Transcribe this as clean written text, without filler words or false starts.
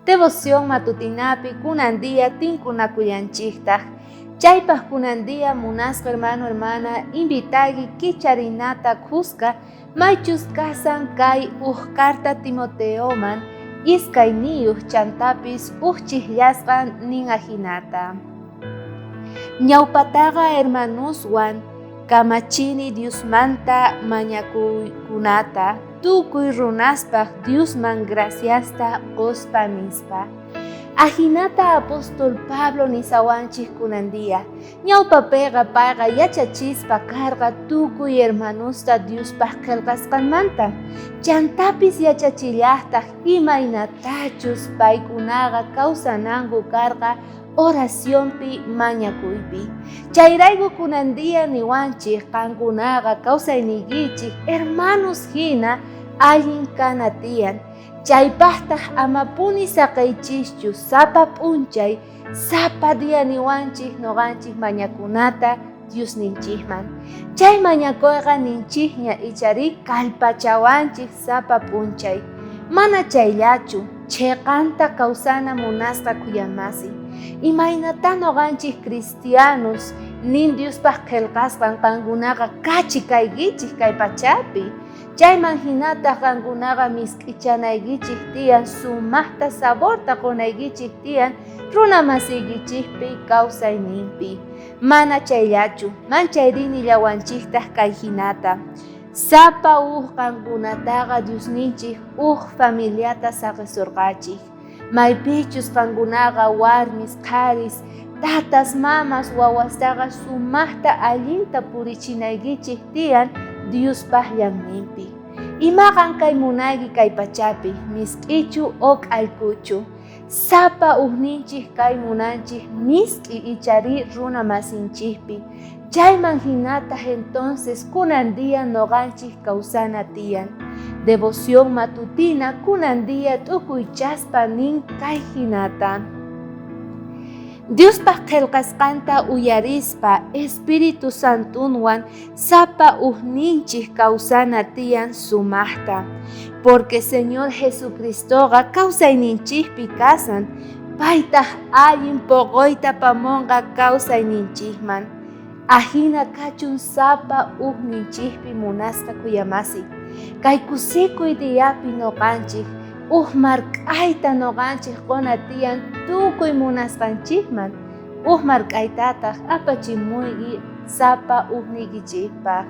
Devoción matutinapi kunan día tinkunakullanchiktaj. Chaypaj kunan día munasqa hermano hermana invitayki kicharinata khuska maychus kasan kay uj carta Timoteoman iskayniyuj chantapis uj chijllasqa nin ajinata. Ñawpataqa hermanoswan kamachini Diosmanta mañakuykunata tukuy runaspaj Diosman graciasta qospa nispa. Ajinata apóstol Pablo nisawanchej kunan día. Ñawpapeqa payqa yachachispa karqa tukuy hermanosta Diospaj qhelqasqanmanta. Chantapis yachachillajtaj imaynatachus paykunaqa kawsananku karqa oracionpi mañakuypi. Chayrayku kunan día niwanchej qankunaqa kawsayniykichej hermanos jina allin kana tiyan. Chaypajtaj amapuni saqeychischu sapa p'unchay, sapa día niwanchej noqanchej mañakunata Diosninchejman. Chay mañakoyqa ninchejña icharí kallpachawanchej sapa p'unchay. Mana chayllachu, cheqanta kawsana munasqa khuyamasi. Imaynatá noqanchej cristianos nin Diospaj qhelqasqan qankunaqa kachi kaykichej kay pachapi. Chayman jinataj qankunaqa misk'ichanaykichej tiyan, sumajta saborta qonaykichej tiyan runa masiykichejpi kawsayninpi. Mana chayllachu, manchayrí nillawanchejtaj kay jinata. Sapa uj qankunataqa Diosninchej uj familiata saqesorqachej, maypichus qankunaqa warmis, qharis, tatas, mamas, wawastaqa sumajta allinta purichinaykichej tiyan Diospaj ñanninpi. Imaqan kay munayki kay pachapi, misk'ichu o k'allkuchu? Sapa ujninchej kay munanchej misk'i icharí runa masinchejpi. Chayman jinataj entonces kunan día noqanchej kawsana tiyan. Devoción matutina kunan día t'ukuychaspa nin kay jinata. Diospaj qhelqasqanta uyarispa Espíritu Santonwan sapa ujninchej kawsana tiyan sumajta. Porque Señor Jesucristoqa kawsayninchejpi kasan, paytaj allin poqoyta apamonqa kawsayninchejman. Ajina kachun sapa ujninchejpi munasqa khuyamasi. Kay kusikuy diapi noqanchej uj mark'ayta noqanchej qona tiyan tukuy munasqanchejman, uj mark'aytataj apachimuyki sapa ujniykichejpaj.